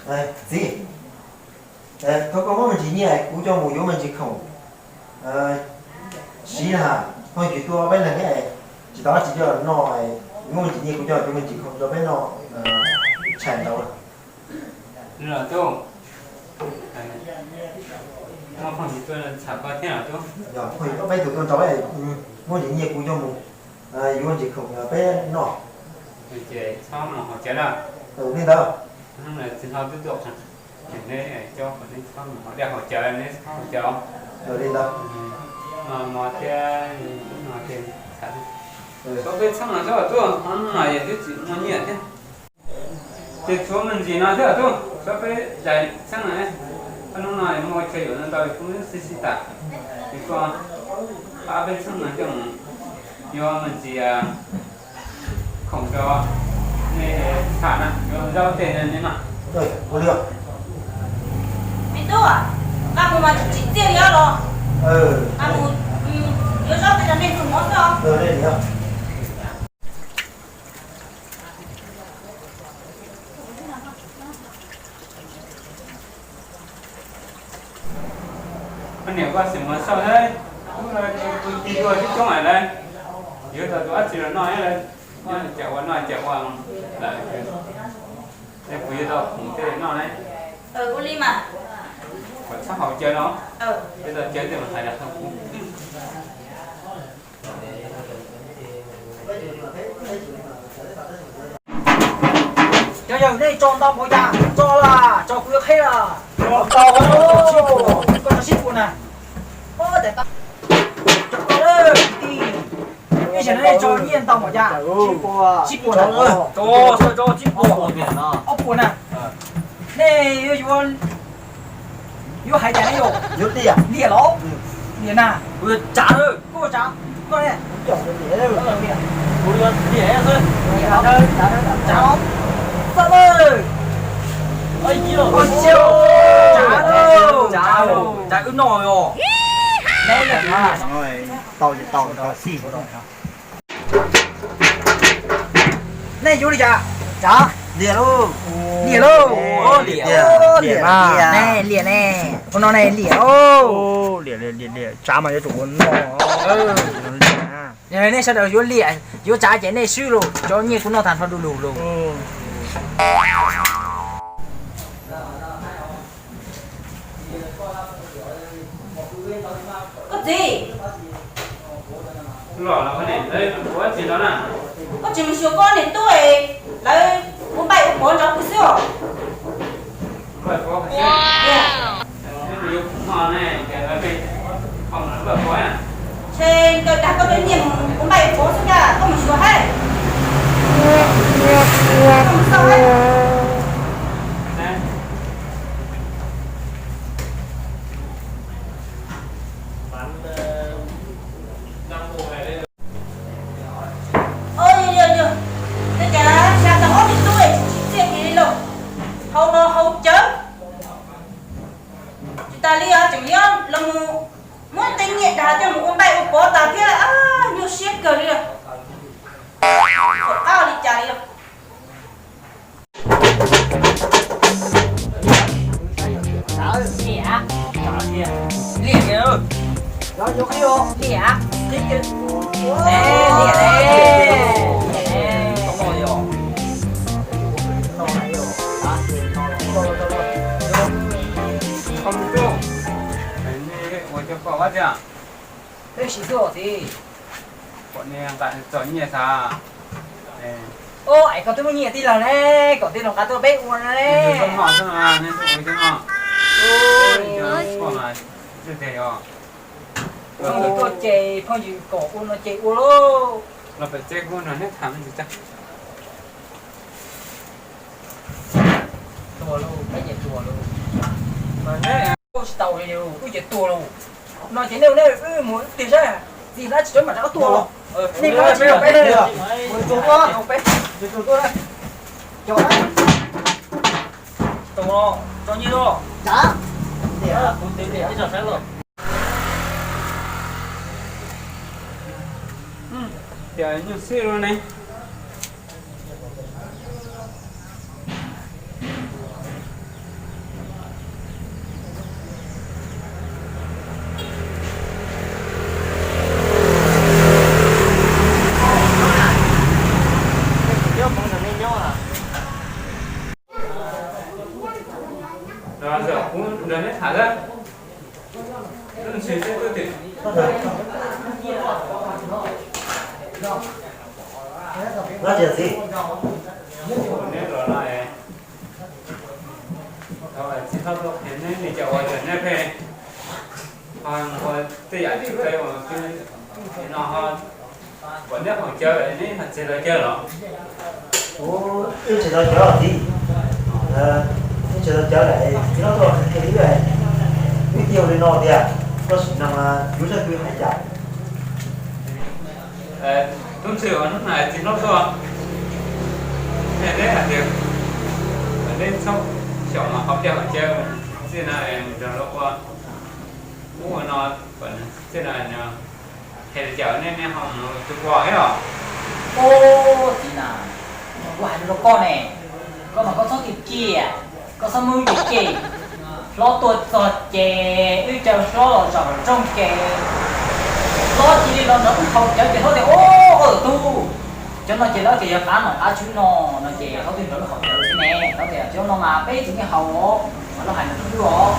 Txiv, thov koj muab me ntsis nyiaj kuv coj mus yuav me ntsis khoom siv na. Phooj ywg tuaj peb leeg thiab, tsis tau dab tsi coj los noj, muab me ntsis nyiaj kuv coj yuav me ntsis khoom rau peb noj, tshais ntau. Los tub, muaj phooj ywg tuaj txhawb koj thiab los tub. Yog phooj ywg tuaj peb tug tuaj nrau, muab me ntsis nyiaj kuv coj mus yuav me ntsis khoom peb noj. Ces txhob mus haus cawv na. Li ntawd. Txiv hlob twb tuaj, neb cov kom neb txhob mus haus cawv, neb txhob haus cawv. Li ntawd. Mos thiab, no ces txhob peb txheeb no xwb tub, hnub no yog twb tsis muaj nyiaj thiab. Ces tshuav me ntsis no thiab tub, txhob peb zais txheeb no. Hnub no muaj chaw yuav ntau kuv xib xib tas, ces koj pab peb txheeb no coj mus yuav me ntsis khoom rau nej tham na, yuav zaub tej nej noj. Me tub, nqa mus mas tsis tsim txiaj li os los? Nqa mus yuav zaub tej rau nej txhua hmov xwb os. Koj niam, koj sim mus xauj thiab, kuv tig tuaj coob coob lawm, yuav tau tus dab tsi los noj thiab lawm, nyob cawm ua noj cawm ua lawm, es kuv yuav tau khoom tej noj ne. Ua li mas. Kom txhob haus cawv no, yuav tau cawv tej mas hais rau kuv. Cov yawg, nej tso ntau npaum cas, tso las, tso kuv yuav qheb las. Koj tso sib puas na. Ub, tes taw, cov ko lawm kwv tij, nej tso nyiaj ntau npaum cas? Sib puas na. Tso, tso sib puas, ob puas na. Nej yuav, yuav hais cas ne yom? Liam los? Liam na. Kuv yuav tsav, koj tsav, koj ne? Kuv yuav liam xwb. Tsav, tsav lawm. Tsav lawm, tsav lawm, tsav wb noj os. Tau ces tau, tau xij. Nej yuav li cas? Tsav. Liam lauj. Liam lauj. Liam, liam, liam ne. Ua no ne, liam lauj. Tsav mas yuav tsum ua no. Nej sawv daws yuav liam, yuav tsav ces nej swb lauj, cov nyiaj kuv noj tag nrho du lug lauj. Koj txiv, koj tsis mus xyuas koj niam tub, lawv ua npaij ua pov nrov kuv xwb os. Ntshe nkawd dag koj cov nyiaj mus ua npaij ua pov xwb, koj mus xyuas hais. Koj mus xauj hais. Yog, yog, yog, ua cas xyov tau ob tug tub es tsis tsim txiaj kiag li lauj. Haus los haus cawv, tsis tas li os tseem yuav los mus muab tej nyiaj dag coj mus ua npaij ua pov tas thiab, nyuaj siab kawg li. Tsis pom qab ua li cas li os. Liam, liam, liam, liam, liam. Peb sim tuaj txiv. Kom nws nqa txog nyiaj xav. Ub, es koj twb muaj nyiaj tij laug ne, kom tij laug nqa tuaj peb ua no ne. Phooj ywg tuaj ces phooj ywg kom ua no ces ua lauj. Los pem tsev kuv nrog neb tham me ntsis tso. Tua lauj, peb ces tua lauj. Mas neb ua tsis tau li, wb ces tua lauj. No ces nej, nej wb mus wb tig saib, txiv hlab tsis tau mam rov tua lauj. Nej mus peb, tua lauj, tso nyiaj lauj. Kuv twv liam ib zaug saib lauj. Tias nyuaj siab luaj ne. Dab tsi txiv? Neb los no, txiv hlob tuaj qhia neb li cas ua cas neb pheej ho ua tej yam tsis tau ua no ho, kom neb haus cawv neb ho txiv los cawv los? Ub, wb tsis tau cawv os txiv. Wb tsis tau cawv lawm, txiv hlob tuaj qhia wb, wb cia li no tiag, koj sim no mas yuav zaj twg hais cas? Tub ntxhw, hnub no txiv hlob tuaj qhia neb hais tias neb txhob xyaum mas haus cawv haus cawv, txiv no nrog luag ua ub ua no, txiv no hais li cas nej, nej ho mus tu pov thiab los? Ub, txiv na, kuv hais rau koj ne, koj mas koj txhob tiag tiag, koj txhob muab wb cem cem. Hlob tuaj txog ces wb caw hlob los zaum rooj ces hlob cia li los nrog wb haus cawv ces hlob tias, Ub, koj tus tub, cov no ces lawv tias yog qab nom qab tswv no, no ces hlob twb nrog wb haus cawv xwb ne. Hlob tias, Cov no mas peb tsis muaj haus os, mas lawv hais nrog wb os.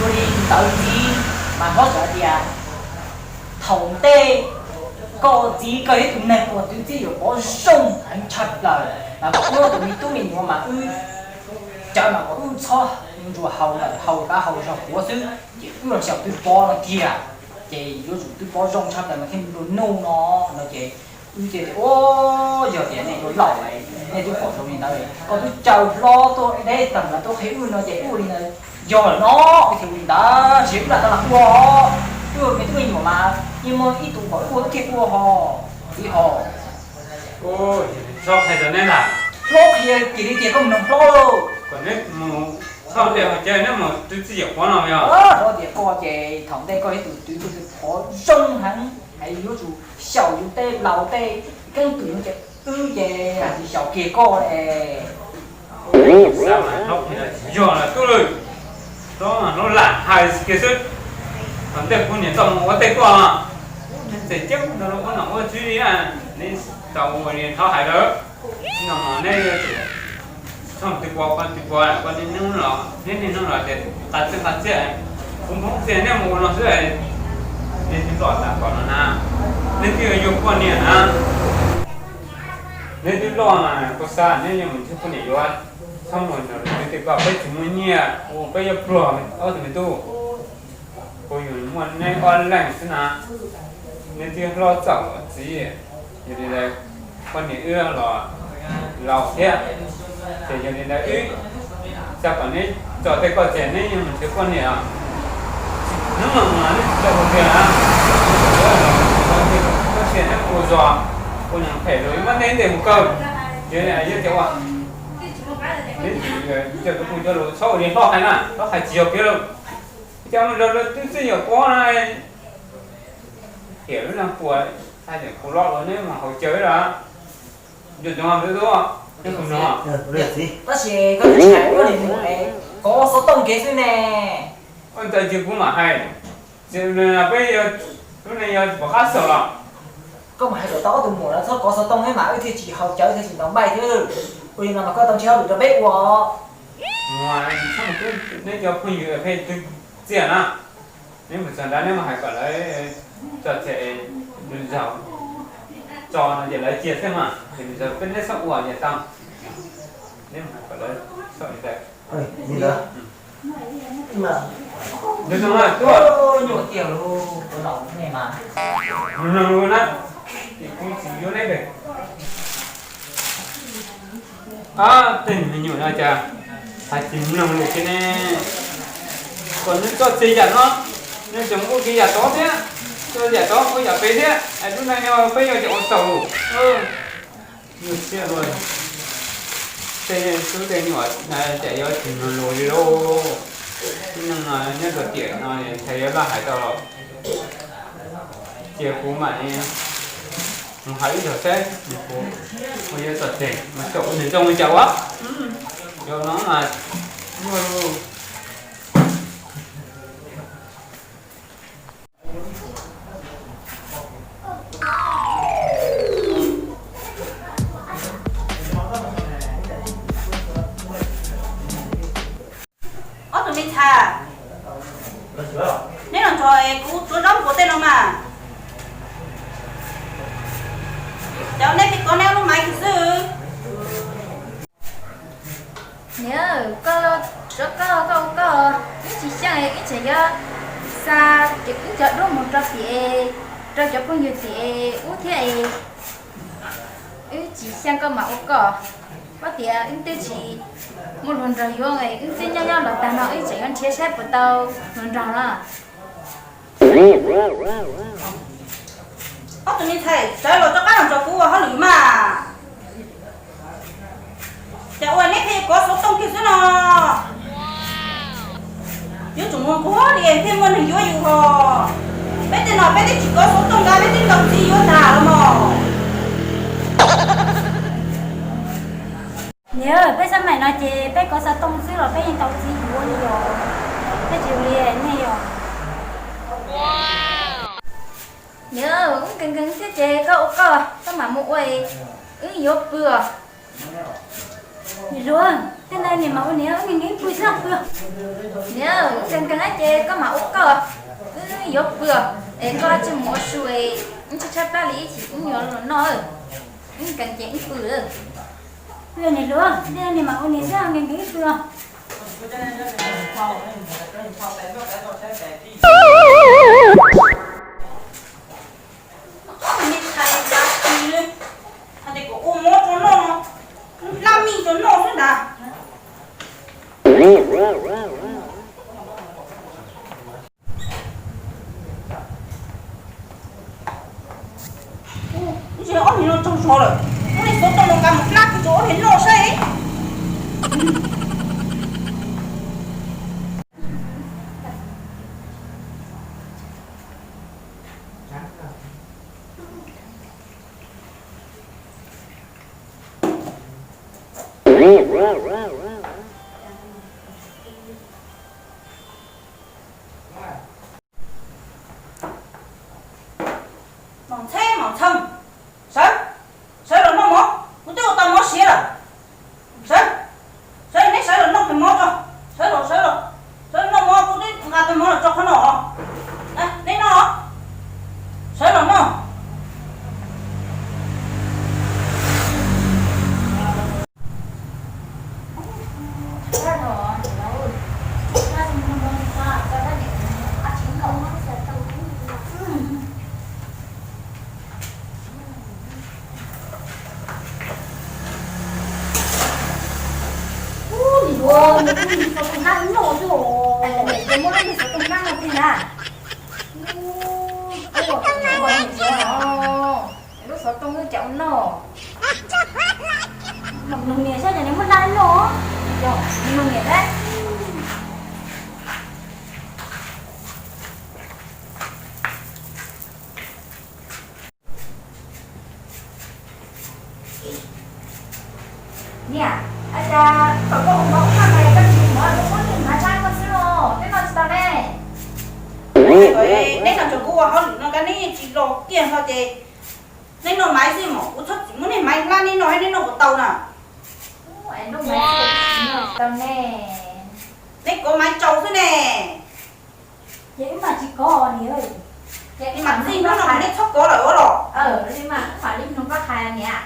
Ua li ntawd txiv, mas hlob xav tias thaum ntej koj txiv koj yog ib tug neeg uas twv txiaj yuam pov zoo heev tshaj plaws, mas kom wb tus me tub me nyuam mas wb cawv mas kom wb txhob ntsuas haus lawm, haus kav haus zog quav xwb, ces wb los xyaum twb pov no kiag, ces yuav tsum twb pov zoo tshaj plaws mas thiaj nplua nuj no, no ces wb thiaj tias, Ub, yog tias nej yuav laus lawm, nej twb pom zoo li ntawd, koj twb caw hlob tuaj deb tag lawm tuaj qhia wb no ces wb ua li ntawd yog lawm no, wb thiaj ua li ntawd, tab sis wb lam tau lam ua, wb me tub me nyuam mas yeej muaj ib tug kom wb ua wb thiaj ua ho, txiv ho. Hlob qhia rau neb lawm, hlob qhia tiag li tiag, koj mus nug hlob lauj. Kom neb mus txhob ua cas, neb mus twv txiaj yuam pov no yog? Hlob tias koj ces thaum ntej koj yog tus twv txiaj pov zoo heev, es yuav tsum xyaum yus tej laus tej keeb kwm no ces wb ces tsis xyaum kiag koj es. Xav mas hlob qhia tsis yog lawm tub lawm, hlob mas hlob lam hais kiag xwb. Thaum ntej kuv niam tau mus ua tej koj, neb txawm ceeb rau ua nom ua tswv li na, neb tau ua li hlob hais lawm. Tsis no neb txhob twv pov, koj twv pov koj niaj hnub los, neb niaj hnub los tias qas txiaj qas txiaj, kuv Hmoob txiaj neb mus ua no xwb, neb twb loj tas kom no na, neb twb yuav yug poj niam na. Neb twb loj na, kuv xav neb yuav mus nrhiav poj niam yuav, txhob mus nrog lwm tus tej koj, peb tsis muaj nyiaj ua peb yuav pluag ob tug me tub. Kuv yug muaj neb ob leeg xwb na, neb twb hlob txaus txiv, yog li ntawd poj niam wb los laus thiab, ces yog li ntawd wb xav kom neb tso tej koj ces neb yuav mus nrhiav poj niam. Hnub no neb tsis tau ua tiag na, koj tias neb ua zog, ua neeg phem los muab neb ntes mus kaw, yog li yog tias ua neb coj tus phooj coj lus txhob ua li hlob hais na, hlob hais tsis yog kiag lawm. Cas mus nrog lawv twb txij nyuam pob na, hiam lub neej puas, hais tias kuv los los neb mus haus cawv ib los, nco ntsoov lub tub, neb kuv nug. Tab sis koj tsis hais ua li mus kov xov tooj kev xwb ne. Ua ntawd ces kuv mam hais, peb, lub neej yog pom qab xaus los. Koj mus hais kom tau ob tug muam no txhob kov xov tooj thiab mas wb thiaj tsis haus cawv thiaj tsis ntaus npaij thiab. Ua li no mas koj tau nrhiav hauj lwm rau peb ua. Muam, neb cov phooj ywg pheej twv txiaj na, neb mus txog nrad neb mus hais kom lawv tso tseg, lwm zaus tso no ces lawv cia xwb mas, ces lwm zaus peb neb txhob ua ces tau. Neb mus hais kom lawv txhob ua li ntawd. Nyuam tiag lauj, tus laus ne mas. Mloog lus na, ces kuv tsis yuav neb pem. Ab, tej me nyuam no cas hais tsis mloog lus kiag ne. Kom neb txhob tseg yam no, neb tseem ua kiag yam tod thiab, txhob yam tod ua yam pem thiab, es lub neej no peb yuav ua tau lus. Nyuaj siab luaj. Tej tub tej nyuam cas yuav tsis mloog lus li lauj. Lub neej no nyob rau tiam no ntshai yuav laj hais tau los. Cia kuv mam li mus hais ib zaug seb kuv yuav txom txem mas kom ua nws zoo li cas ua. Yog no mas nyuaj lauj. Ob tug me ntxhais, neb los tso es kuv tsuav zaub npuas tej no mas. Niam, koj, koj, koj ua koj, wb tsis xyeej, wb tseem yuav xa wb cov duab mus rau tim, rau cov phooj ywg tim ub thiab es, wb tsis xyeej koj mam ua koj. Koj tias wb twb tsis muaj hluas nraug yuav, wb twb nyob nyob los tag no wb tseem yuav nrhiav saib puas tau hluas nraug no. Ob tug me ntxhais, sawv los rov qab los nrog kuv ua hauj lwm mas. Cas ua neb pheej kov xov tooj kiag xwb no? Yuav tsum mus nquag li pheej muaj neeg yuav yus hos. Peb tej no peb twb tsis kov xov tooj ntag, peb twb tau txiv yuav ntag los mas. Niam, peb xab maim no ces peb kov xov tooj xwb los peb yeej tau txiv yuav li os. Peb tsis ua li nej os. Niam, wb nkees nkees thiab ces koj ua koj, koj mam mus ua, wb yuav pw os. Niam hluas, tej no niam mam ua niam, wb nkees nkees pw xwb pw. Niam, wb nkees nkees ces koj mam ua koj, wb yuav pw os. Es koj tsis mus ua su, wb tshaib tshaib plab li ib chim wb yuav los noj. Wb nkees ces wb pw. Pw niam hluas, tej no niam mam ua niam xwb, nkees nkees pw os. Ob tug me ntxhais, hais tias kom ua mov rau noj no, hlab mij rau noj xwb ntag. Ub, ob niag no tsaug zog lawm, muab niag xov tooj no nqa mus hlab kiag rau ob niag noj saib. Mos ntxheb mos ntxheej, sawv, sawv los noj mov, kuv twb ua tau mov siav lawm. Sawv, sawv, neb sawv los noj kawg mov tso. Sawv los, sawv los, sawv los noj mov, kuv twb nqa kawg mov los tso qhov no. Neb noj, sawv los noj. Ub, niam hluas, niam hluas, xov tooj hlab noj xwb os. Niam hluas, muab lub niag xov tooj hlab no kiag na. Lub xov tooj no cas ua noj. Mloog niam saib cas niam muab hlab noj. Yog, mloog niam saib. Niam, ua cas thaum koj ua mov ua noj mas koj tsis muab, koj muab niag hnav hlab koj xwb los neb noj tsis tau ne? Neb noj tso kuv ua hauj lwm no koj neb tsis los kiag no ces neb noj maiv xwb mas kuv txhob txwm muab niag maiv hlab neb noj, neb noj puas tau na? Tau ne. Neb kov maiv tsau xwb ne. Ces wb mam tsis kov niam. Ces wb mam txij hnub no neb txhob kov lawm los. Li mas wb mam li mloog koj hais niam.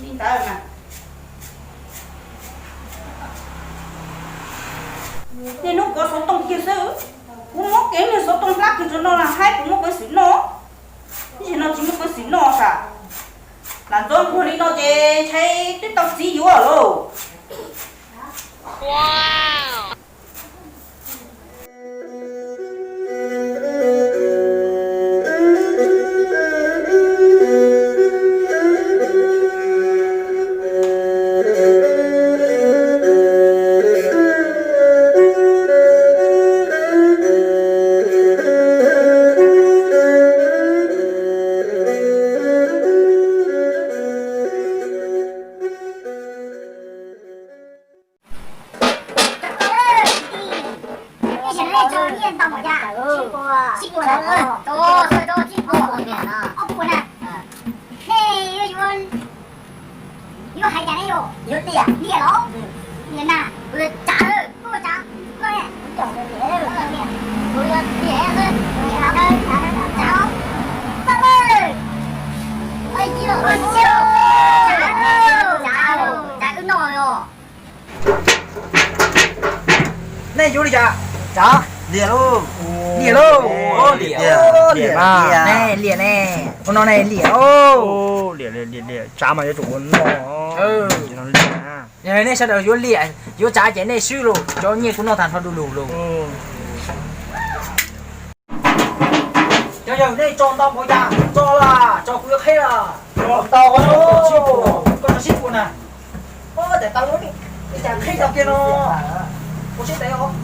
Li ntawd mas. Niaj hnub kov xov tooj kiag xwb. Kuv muab kiag niag xov tooj hlab kiag rau no los haib puas muaj peev xwm noj. Ib zaug no tsis muaj peev xwm noj sas. Lam ntxov nkuag li no ces ntshai twb tau txiv yuav lauj. Nej yuav hais cas ne yom? Yuav tiag. Tiag los? Tiag na. Kuv yuav tsav, kuv yuav tsav. Kuv yuav tiag. Tsav. Tsav. Tsav wb noj os. Nej yuav li cas? Tsav. Liam lauj. Liam lauj. Liam, liam, liam ne. Ua no ne, liam lauj. Liam, liam, liam, liam. Tsav mas yuav tsum ua no. Nej sawv daws yuav liam yuav tsav ces nej swb lauj, cov nyiaj kuv noj tag nrho du lug lauj. Cov yawg, nej tso ntau npaum cas tso las, tso kuv yuav qheb las. Koj tso sib pus na. Ua cas tau li cas qheb tau kiag no. Ua siab ntev os.